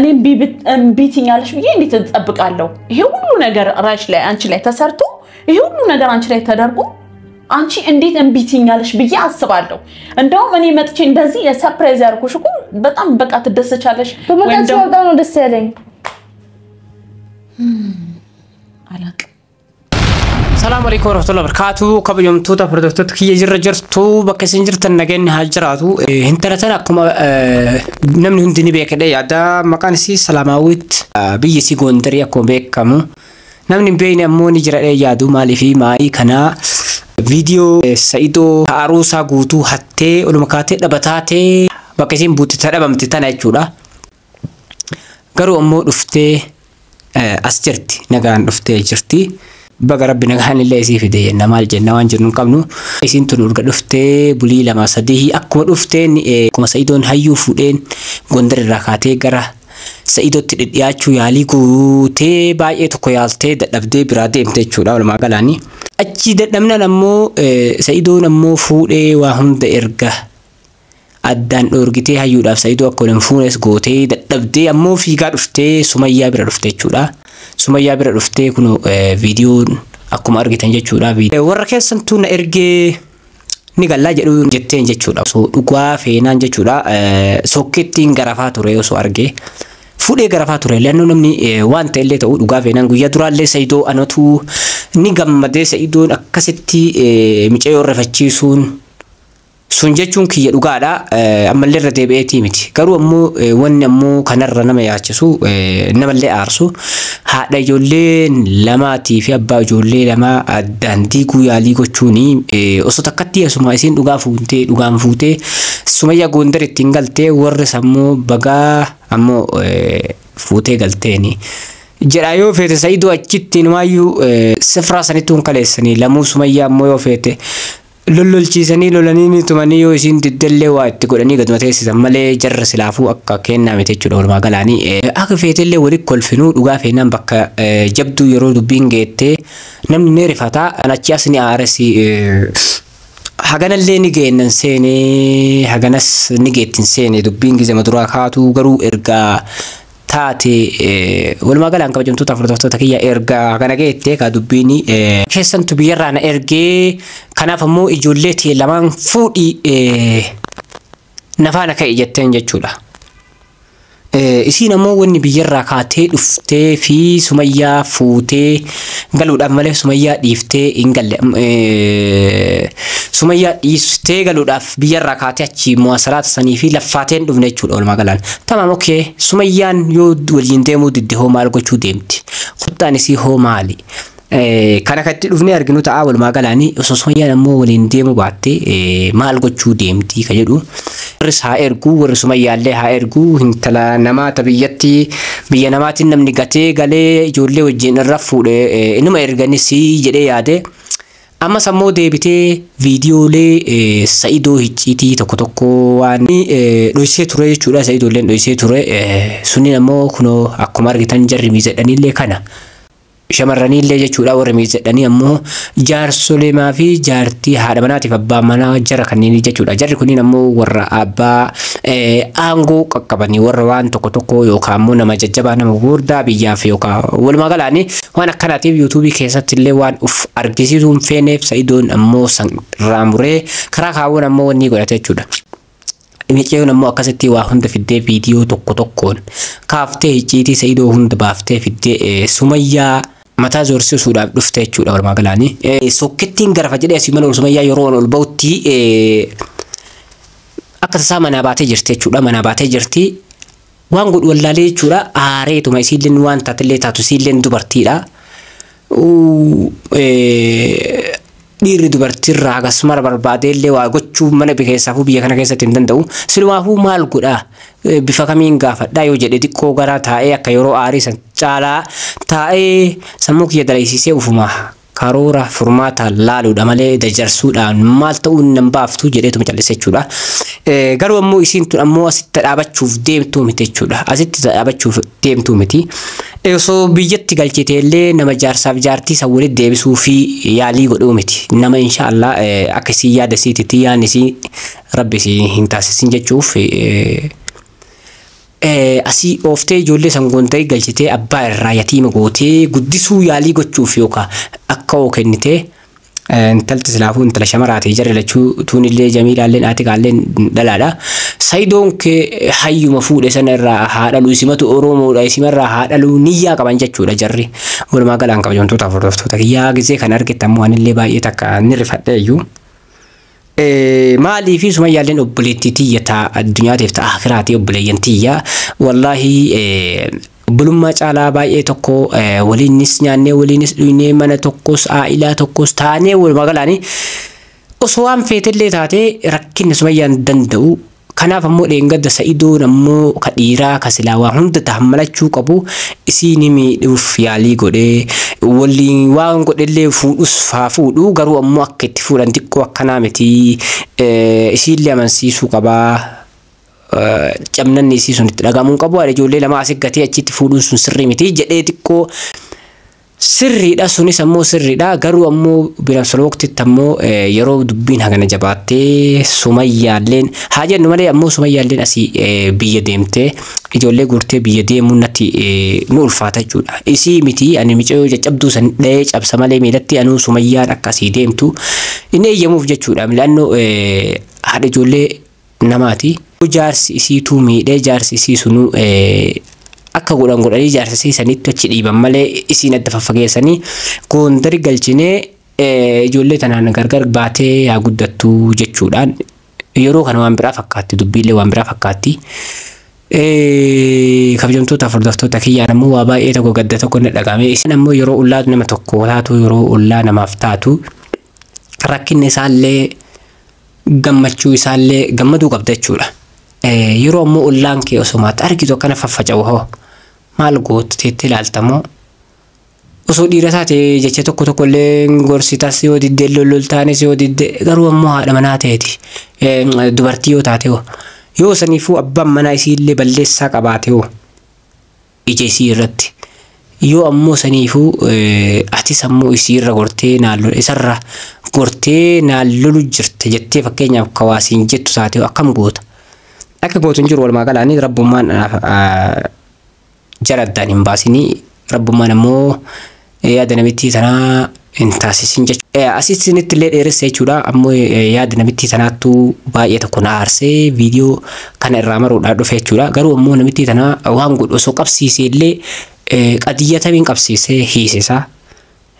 እኔ እምቢ ትይኛለሽ ብዬ እንዴት እጠብቃለሁ? ይሄ ሁሉ ነገር ራሽ ላይ አንቺ ላይ ተሰርቶ፣ ይሄ ሁሉ ነገር አንቺ ላይ ተደርጎ አንቺ እንዴት እምቢ ትይኛለሽ ብዬ አስባለሁ። እንደውም እኔ መጥቼ እንደዚህ የሰርፕራይዝ ያደርኩሽ እኮ በጣም በቃ ትደሰቻለሽ። በመጣች በጣም ነው ደስ ያለኝ። አላቅም። Salaamu alaikum warahmatullahi wabarakatuh. Kabajamtoota hordoftoota kiyya jirra jirtu, bakka isin jirtan nageenyi haa jiraatu. Intala tana akkuma namni hundi ni beekadha yaada, maqaan isii Salaamaawwit, biyya isii Gondarii akkuma beekamu. Namni hin beekne ammoo ni jira yaadu, maaliifi maa'ii kanaa viidiyoo Sa'idoo aruusaa guutuu hattee oluma kaatee dhabataatee bakka isiin buute dhabamte tana jechuudha. Garuu ammoo dhuftee as jirti, nagaan dhuftee jirti. Baga rabbi nagaan illee isii fide jenna, maal jenna, waan jennu hin qabnu. Isiin tun urga dhuftee bulii 2 3 akkuma dhufteen, akkuma Sa'idoon hayyuu fuudheen Gondar irraa kaatee gara Sa'idootti dhidhiyaachuu yaalii guutee baay'ee tokko yaaltee dadhabdee biraa deemte jechuudha walumaa galaani. Achi dadhabnaan ammoo Sa'idoon ammoo fuudhee waa hunda erga addaan dhoorgitee hayyuudhaaf Sa'idoo akka waliin fuunes gootee dadhabdee ammoo fiigaa dhuftee Sumayyaa bira dhufte jechuudha. Sumayyaa bira dhuftee kun viidiyoon akkuma argitan jechuudha. Warra keessantuu na ergee ni gallaa jedhu jetteen jechuudha. Osoo dhugaa feenaan jechuudha. Sokkettiin garafaa ture osoo argee. Fuudhee garafaa ture. Leannoo namni waan ta'e illee ta'u dhugaa feenaan guyyaa duraallee Sa'idoo anatu ni gammadee, Sa'idoon akkasitti micayyoo rifachiisuun sun jechuun kiyya dhugaadha. Ammallee irra deebi'eetii miti. Garuu ammoo wanni ammoo kanarra nama yaachisu, namallee aarsu, haadha ijoollee lamaatii fi abbaa ijoollee lamaa addaan diiguu yaalii gochuuni osoo takkatti asuma isiin dhugaa fuutee dhugaan fuutee Sumayyaa Gondar ittiin galtee, warri ammoo bagaa ammoo fuutee galteeni. Jedha yoo feete Sa'idoo achitti numaayyuu sifraa sanittuu hin kaleessanii, lamuu Sumayyaa ammoo yoo feete lollolchiisanii lolanii ni tumanii, yoo isiin diddellee waa itti godhanii gaduma teessisan malee jarra silaafuu akka kennaa miti jechuudha walumaa galaanii. Akka feetellee walitti kolfinuu dhugaa feenaan bakka jabduu yeroo dubbiin geettee namni ni rifata. Achi as ni aaresi, haganallee ni geennan seenee, haganas ni geettin seenee dubbiin gizema duraa kaatu garuu ergaa taate. Walumaa galaan kabajamtoota hordoftoota kiyya, ergaa kana geette ka dubbiin keessantu biyyarraa na ergee, kanaaf ammoo ijoollee tee lamaan fuudhii nafaana ka'e jetteen jechuudha. Isiin ammoo wanni biyyarraa kaatee dhuftee fi Sumayyaa fuutee galuudhaaf malee Sumayyaa dhiiftee hin galle. Sumayyaa dhiistee galuudhaaf biyyarraa kaatee achi muwasalaata sanii fi laffaatee hin dhufne jechuudha walumaa galaan. Tamaam, okee, Sumayyaan yoo waliin deemuu didde hoo maal gochuu deemti? Kuttaan isii hoo maali? Kana kan itti dhufnee arginu ta'a walumaa galaanii, osoo Sumayyaan ammoo waliin deemuu baatte maal gochuu deemti ka jedhu. Warris haa erguu, warri Sumayyaallee haa erguu, intala namaa ta biyyatti biyya namaatiin namni gatee galee ijoollee wajjin irra fuudhe inuma erganis jedhee yaade. Ammas ammoo deebitee viidiyoolee Sa'idoo hicciitii tokko tokko waan dhoysee ture jechuudha. Sa'idoolleen dhoysee ture. Sunniin ammoo kunoo akkuma argitan jarri miizadhaniillee kana. Shamarraniillee jechuudha, warri miizadhanii ammoo jaarsoleemaa fi jaartii haadha manaatiif abbaa manaa jara kanneenii jechuudha. Jarri kunniin ammoo warra abbaa aangoo qaqqabanii, warra waan tokko tokko yookaan ammoo nama jajjabaa, nama gurguddaa biyyaaf yookaan walumaa galaanii waan akkanaatiif yuutuubii keessatti illee waan uf argisiisuu hin feeneef Sa'idoon ammoo irraa muree karaa kaawwan ammoo wanni godhate jechuudha. Micciyoon ammoo akkasitti waa hunda fiddee viidiyoo tokko tokkoon kaaftee icciitii Sa'idoo hunda baaftee fiddee Sumayyaa mataa zoorsisuudhaaf dhufte jechuudha walumaa galaanii. Sokkettiin garafa jedhee asii mana Sumayyaa yeroo ol ba'utti akka tasaa manaa baatee jirti jechuudha. Manaa baatee jirti. Waan godhu wallaalee jechuudha. Aareetuma isiilleen waan taatellee taatu isiilleen dubartiidha. Dhiirri dubartiirraa hagas mara barbaadeellee waa gochuu mana keessaafuu biyya kana keessatti hin danda'u. Silumaafuu maal godhaa, bifa kamiin gaafadhaa yoo jedhe, xiqqoo garaa taa'ee akka yeroo aarii san caalaa taa'ee sammuu kiyya dalaysiisee ufuma karoora furmaata laaluudha malee dajarsuudhaan maal ta'uu nan baaftu jedheetuma callise jechuudha. Garuu ammoo isiin tun ammoo asitti dhaabachuuf deemtuu miti jechuudha. Asitti dhaabachuuf deemtuu miti. Osoo biyyatti galchite illee nama jaarsaaf jaartii san walitti deebisuu fi yaalii godhuu miti. Nama inshaallah akka isii yaada isiititti yaadni isii rabbi isii hin taasisin jechuuf Asii ooftee ijoollee san goontee galchitee abbaa irraa yatiima gootee guddisuu yaalii gochuuf yookaan akka oo kennitee intalti silaafuu intala shamaraati jarri lachuu tuunillee Jamiilaalleen Aatikaalleen dhalaadha. Sayidoon kee hayyuma fuudhe sana irraa haa dhalu isimatu Oromoodha isimarraa haa dhalu niyyaa qaban jechuudha jarri. Walumaa galaan kabajamtoota hordoftoota kiyyaa gizee kan argite ammoo anillee baay'ee takka ni rifadhe iyyuu. Maalii fi Sumayyaalleen obboleettii tiyya taa addunyaatiif ta'a akiraatii obboleeyyan tiyya wallaahi obbolummaa caalaa baay'ee tokko waliinis nyaannee waliinis dhugnee mana tokkos aa'ilaa tokkos taanee walumaa galaanii osoo waan feetellee taatee rakkinni Sumayyaan danda'u. Kanaaf ammoo dheengadda Sa'idoon ammoo ka dhiiraa ka silaa waa hunda tahammalachuu qabu isiin miidhuuf yaalii godhee waliin waan godhellee fuudhus haa fuudhu garuu ammoo akka itti fuudhan xiqqoo akkanaa miti isiillee amansiisuu qabaa. Cabnanni isii sun itti dhagahamuu qabu haadha ijoollee lama asii gatee achitti fuudhuun sun sirrii miti jedhee xiqqoo sirriidha sunis ammoo sirriidha garuu ammoo bilamsol waqtitti ammoo yeroo dubbiin hagana jabaattee Sumayyaalleen haa jennu malee ammoo Sumayyaalleen asii biyya deemtee ijoollee guurtee biyya deemuun natti nu ulfaata jechuudha. Isii miti ani micayyoo caccabduu san dhahee cabsa malee miilatti anuu Sumayyaan akka asii deemtu inni eeyyamuuf jechuudha. Milaannoo haadha ijoollee namaati. Jaarsi isiituu miidhee jaarsi isii sunuu akka godhan godhanii jaarsa isii sanitti achi dhiiban malee isiin adda faffageessanii Gondari galchinee ijoollee tanaan gargar baatee haa guddattu jechuudhaan yeroo kana waan biraa fakkaatti dubbiillee waan biraa fakkaatti. Kabajamtoota hordoftoota kiyyaan ammoo waa baay'ee tokko gadda tokko ni dhagahame. Isin ammoo yeroo ollaa nama tokko taatu yeroo ollaa namaaf taatu rakkinni isaallee gammachuu isaallee gammaduu qabda jechuudha. Yeroo ammoo ollaan kee osoo maatti argitu akkana faffaca'u hoo maal gootu teettee ilaaltamoo osoo dhiira taate jecha tokko tokko illee gorsitas yoo diddee lolloltaanis yoo diddee garuu ammoo haadha manaa ta'eeti dubartii yoo taate hoo yoo saniifuu abbaan manaa isiillee balleessaa qabaate hoo ija isii irratti yoo ammoo saniifuu atis ammoo isiirra gortee naalloo isarra gortee naallolu jirte jettee fakkeenyaaf kawaasiin jettu taate akkam goota. Akka gootu hin jiru walumaa galaanii rabbummaan jara addaan hin baasinii rabbummaan ammoo yaada namittii tanaa hin taasisin jechuudha. Asitti illee dheeressa jechuudha ammoo yaada namittii tanaattu baay'ee tokko na aarsee viidiyoo kana irraa maruudhaan dhufe jechuudha. Garuu ammoo namittii tanaa waan godhu osoo qabsiisee illee qadiyya tamiin qabsiisee hiisisaa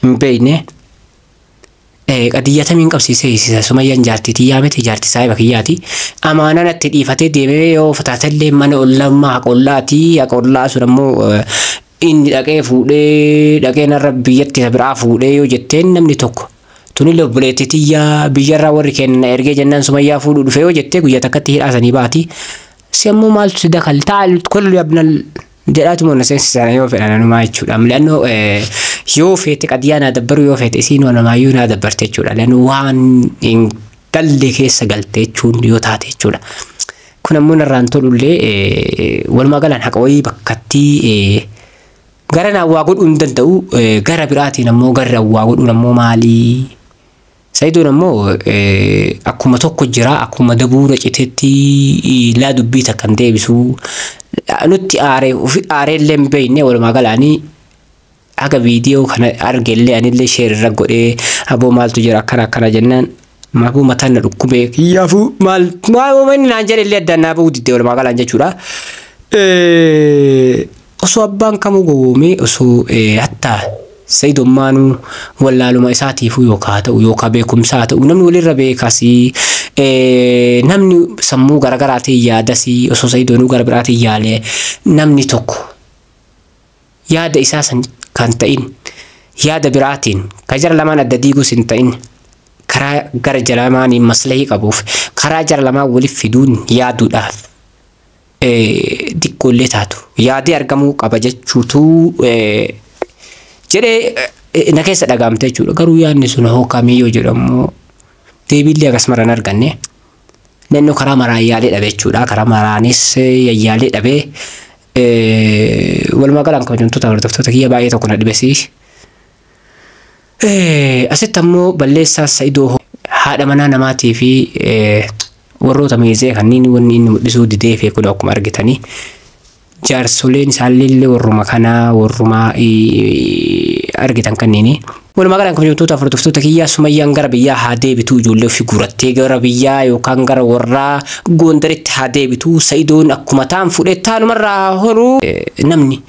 hin beekne. Qadiyya tamiin qabsiisee hiisisa Sumayyaan jaartii tiyyaa miti jaartii saahiba kiyyaati. Amaanaa natti dhiifatee deemee yoo fataatellee mana ollummaa haqa ollaati haqa ollaa sun ammoo inni dhaqee fuudhee dhaqee narra biyyatti isa biraa fuudhee yoo jetteen namni tokko tunillee obboleettii tiyyaa biyyarraa warri kenna ergee jennaan Sumayyaa fuudhuu dhufe yoo jettee guyyaa takkatti hidhaasanii baati. Si ammoo maaltu si dakal taa'al kullu yabnal jedhaatuma na seensisan yoo fedhan anumaa jechuudha. Milaannoo yoo feete qadiyyaa naa dabbaru yoo feete isiin wanamaayyuu naa dabbarte jechuudha. Leannoo waan hin galle keessa galte jechuun yoo taate jechuudha. Kun ammoo narraan tolullee walumaa galaan haqa wayii bakkatti gara naan waa godhuu hin danda'u gara biraatiin ammoo garri waa godhuun ammoo maalii? Sayidoon ammoo akkuma tokko jira akkuma dabuura citeetti laa dubbii takka hin deebisu nutti aaree ofi aaree illee hin beekne walumaa galaanii haga viidiyoo kana argellee anillee sheer irra godhee aboo maaltu jira akkana akkana jennaan maabuu mataan na dhukkubee kiyyaafuu maal maal inni naan jedhe illee addaan naa bahuu didde walumaa galaan jechuudha. Osoo abbaan kamuu gowwoomee osoo hattaa Sayidommaanuu wallaaluma isaatiifuu yookaan ta'u yookaan beekumsaa ta'u namni walirra beekasii namni sammuu garaagaraatiin yaadasii osoo Sayidoonuu gara biraatiin yaalee namni tokko yaada isaa san kan ta'in yaada biraatiin kan jara lamaan adda diiguus hin ta'in karaa gara jara lamaaniin maslahii qabuuf karaa jara lamaan waliif fiduun yaaduudhaaf xiqqoollee taatu yaadee argamuu qaba jechuutu jedhee na keessa dhagaamte jechuudha. Garuu yaadni sun hoo kamii yoo jedhamu deebiillee akkasuma hin arganne. Naannoo karaa maraan yaalee dhabe jechuudha. Karaa maraanis yaalee dhabee walumaa galaan kabajamtoota hordoftoota kiyya baay'ee tokko na dhibesi. Asitti ammoo balleessaa Sa'idoo haadha manaa namaatii fi warroota miizee kanneen wanni inni mul'isuu didee fi kun akkuma argitanii. Jaarsoleen isaallee warruma kanaa warruma argitan kanneeni. Walumaa galaan kabajamtoota hordoftoota kiyyaa Sumayyaan gara biyyaa haa deebitu, ijoollee ofii guurattee gara biyyaa yookaan gara warraa Gondaritti haa deebitu. Sa'idoon akkuma ta'an fuudhee taanumarraa horuu namni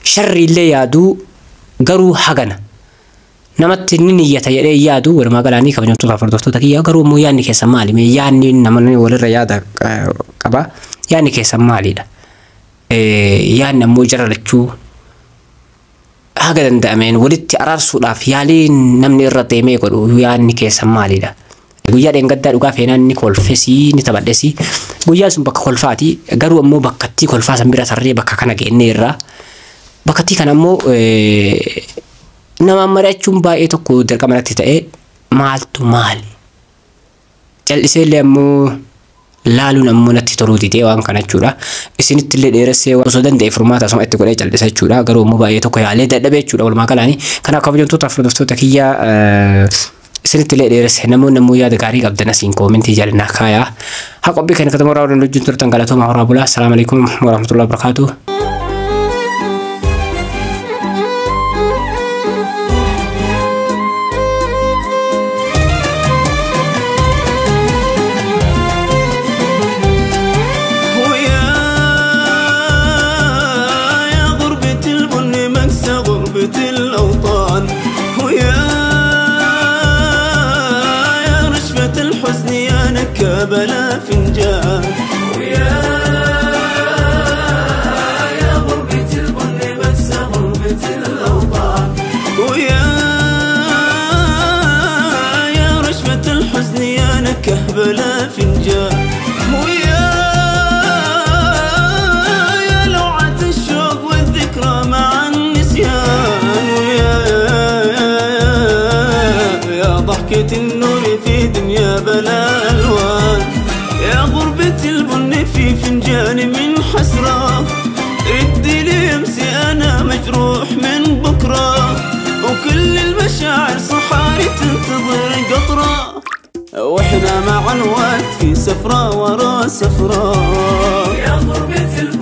sharriillee yaadu garuu hagana namatti ni niyyata jedhee yaadu. Walumaa galaanii kabajamtoota hordoftoota kiyyaa garuu immoo yaadni keessan maali? Mee yaadni namoonni walirra yaada qaba. Yaadni keessan maalidha? Yaadni ammoo jara lachuu haga danda'ameen walitti araarsuudhaaf yaaliin namni irra deemee godhu yaadni keessan maalidha? Guyyaa dheengaddaa dhugaa feenaan ni kolfesii ni taphadhesii. Guyyaan sun bakka kolfaati. Garuu ammoo bakkattii kolfaa san bira tarree bakka kana geennee irraa. Bakkattii kana ammoo namaan mari'achuun baay'ee tokko dirqama natti ta'e maaltu maali? Callisee illee ammoo laaluun ammoo natti toluu didee waan kana jechuudha. Isinitti illee dheeressee osoo danda'e furmaata asuma itti godhee callisa jechuudha. Garuu ammoo baay'ee tokko yaalee dadhabee jechuudha walumaa galaanii. Kanaaf kabajamtoota hordoftoota kiyyaa isinitti illee dheeresse namoonni ammoo yaada gaarii qabdan asiin koomentii jaalannaa kaayaa. Haa qophii kana katama horaa waliin wajjin turtan galatooma horaa bulaa. Assalaamu alaikum warahmatullahi wabarakatuh. بلا فنجان ويا يا غربة البن بس غربة الأوطان ويا يا رشفة الحزن يا نكه بلا فنجان ويا يا لوعة الشوق والذكرى مع النسيان ويا يا ضحكة النور في دنيا بلا ألوان يا غربة البن في فنجان من حسرة ردي لي امسي أنا مجروح من بكرة وكل المشاعر صحاري تنتظر قطرة واحنا مع الوقت في سفرة ورا سفرة يا غربة البن.